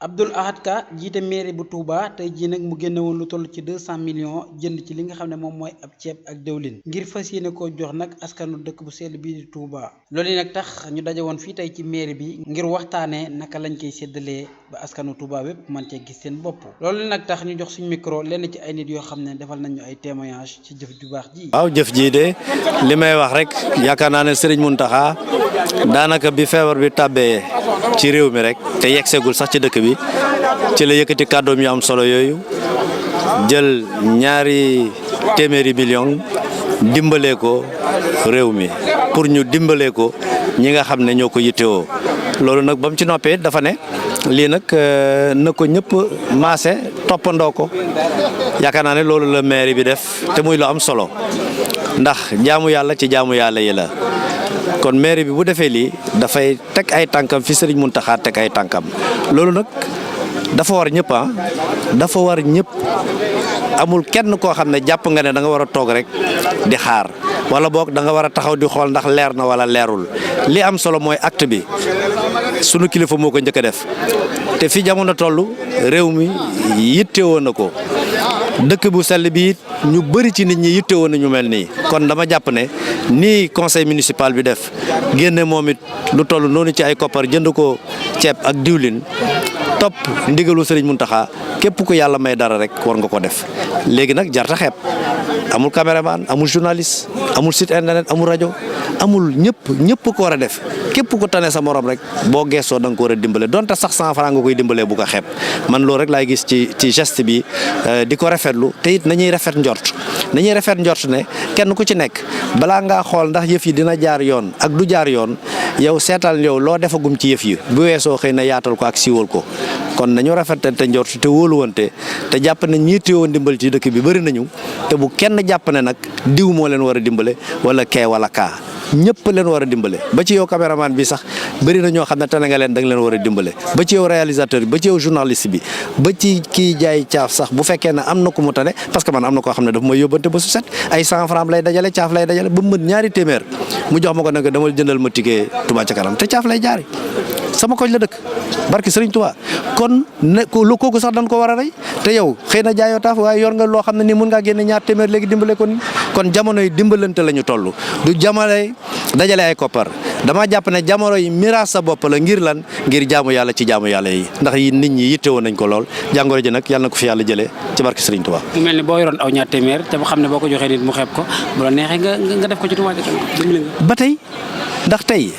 Abdoul Ahad Ka jiite mairie bu Touba tey jii nag mu génne woon lu toll ci 200 millions jënd ci li nga xam ne moom mooy ab ceeb ak dëwlin ngir fas yéene koo jox nag askanu dëkk bu sell bii di Touba. loolu yi nag tax ñu daje woon fii tey ci mairie bi ngir waxtaanee naka lañ koy séddalee ba askanu Touba bépp mën cee gis seen bopp. loolu nag tax ñu jox suñu micro lenn ci ay nit yoo xam ne defal nañ ñu ay témoignage ci jëf ju baax ji. waaw jëf jii de li may wax rek yaakaar naa ne Serigne Mountakha daanaka bi feebar bi tàbbee ci réew mi rek te yegsegul sax ci dëkk bi ci la yëkkati kàddoom yu am solo yooyu jël ñaari téeméeri million dimbalee ko réew mi pour ñu dimbalee ko ñi nga xam ne ñoo ko yittewoo loolu nag ba mu ci noppee dafa ne lii nag na ko ñëpp maase toppandoo ko yaakaar naa ne loolu la mairie bi def te muy lu am solo ndax jaamu yàlla ci jaamu yàlla yi la kon mairie bi bu defee lii dafay teg ay tànkam fi Serigne Mountakha teg ay tànkam loolu nag dafa war ñëpp dafa war ñëpp amul kenn koo xam ne jàpp nga ne da nga war a toog rek di xaar wala boog da nga war a taxaw di xool ndax leer na wala leerul li am solo mooy acte bi sunu kilifa moo ko njëkk a def te fi jamono toll réew mi yittewoo na ko dëkk bu sell bi ñu bëri ci nit ñi yittewoo na ñu mel nii kon dama jàpp ne nii conseil municipal bi def génne moom it lu toll noonu ci ay koppar jënd ko ceeb ak diwlin topp ndigalu Serigne Mountakha képp ku yàlla may dara rek war nga ko def léegi nag jarta xeeb amul caméraman amul journaliste amul site internet amul rajo amul ñëpp ko war a def képp ku tane sa morom rek boo geesoo da nga ko war a dimbale donte sax 100 francs nga koy dimbalee bu ko xeeb man loolu rek laay gis ci geste bi di ko rafetlu te it nañuy rafet njort ne kenn ku ci nekk balaa ngaa xool ndax yëf yi dina jaar yoon ak du jaar yoon yow seetal yow loo defagum ci yëf yi bu weesoo xëy na yaatal ko ak siiwal ko kon nañu rafetante njort te wóoluwante te jàpp ne ñi téewoon dimbal ci dëkk bi bëri nañu te bu kenn jàpp ne nag diw moo leen war a dimbale wala kee wala kaa ñëpp leen war a dimbale ba ci yow caméraman bi sax bëri na ñoo xam ne tane nga leen da nga leen war a dimbale ba ci yow réalisateur bi ba ci yow journaliste bi ba ci kii jaay caaf sax bu fekkee ne am na ku mu tane parce que man am na koo xam ne daf may yóbbante ba su set ay 100 francs lay dajale caaf lay dajale ba mu mën ñaari téeméer mu jox ma ko nag dama jëndal ma ticket Touba ca kanam te caaf lay jaari sama koñ la dëkk barki Serigne Touba kon ne lu kooku sax dañ ko war a rey te yow xëy na jaayoo taaf waaye yor nga loo xam ne nii mun ngaa génne ñaar téeméer léegi dimbale ko ni kon jamono yi dimbalante la ñu toll du jamono dajale ay koppar dama jàpp ne jamono yi miraas sa bopp la ngir lan ngir jaamu yàlla ci jaamu yàlla yi ndax yi nit ñi yittewoo nañ ko lool jàngoro ji nag yàlla na ko fi yàlla jëlee ci barki Serigne Touba. mu mel ni boo yoroon aw ñaar téeméer te xam ne boo ko joxee nit mu xeeb ko bu la neexee nga def ko ci Touba ca kanam ba tey ndax tey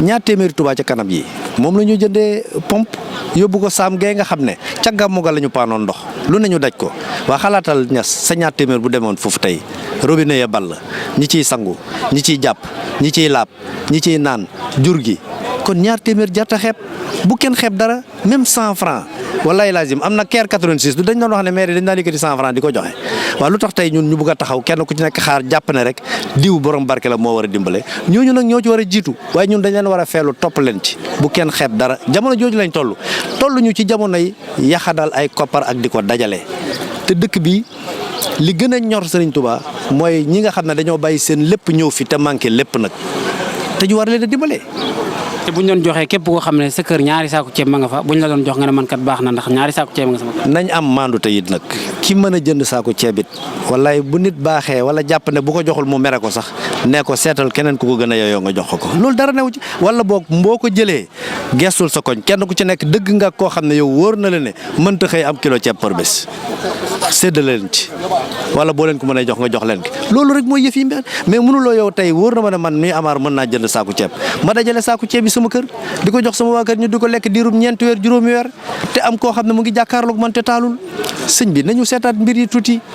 ñaar téeméeri Touba ca kanam yi moom la ñu jëndee pompe yóbbu ko saam gee nga xam ne ca gàmmu ga la ñu paanoon ndox lu ne ñu daj ko waa xalaatal ñas sa ñaar téeméer bu demoon foofu tey robinet ya ball ñi ciy sangu ñi ciy jàpp ñi ciy laab ñi ciy naan jur gi kon ñaar téeméer jarta xeeb bu kenn xeeb dara même 100 francs wallaay lazim am na keer 86 du dañ doon wax ne maire dañ daan yëkkati 100 francs di ko joxe waaw lu tax tey ñun ñu bëgg a taxaw kenn ku ci nekk xaar jàpp ne rek diw borom barke la moo war a dimbale ñooñu nag ñoo ci war a jiitu waaye ñun dañ leen war a feelu topp leen ci bu kenn xeeb dara jamono jooju lañ toll ñu ci jamono yi yaxadal ay koppar ak di ko dajale te dëkk bi li gën a ñor Serigne Touba mooy ñi nga xam ne dañoo bàyyi seen lépp ñëw fi te manqué lépp nag te ñu war leen a dimbale. te bu ñu doon joxee képp koo xam ne sa kër ñaari saako ceeb ma nga fa bu ñu la doon jox nga ne man kat baax na ndax ñaari saako ceeb nga sama kër. nañ am maandu te it nag ki mën a jënd saako ceeb it wallaay bu nit baaxee wala jàpp ne bu ko joxul mu mere ko sax nee ko seetal keneen ku ko gën a yooyoo nga jox ko loolu dara newu ci wala boog mboo ko jëlee gestul sa koñ kenn ku ci nekk dëgg nga koo xam ne yow wóor na la ne mënta xëy am kilo ceeb par bés séddale leen ci wala boo leen ko mën a jox nga jox leen ki loolu rek mooy yëf yi mais mënuloo yow tey wóor na ma ne man mii Amar mën naa jënd saako ceeb ma dajale saako ceeb bi sama kër di ko jox sama waa kër ñu di ko lekk diirum 4 weer juróomi weer te am koo xam ne mu ngi jàkkaarloog man te taalul sëñ bi nañu seetaat mbir yi tuuti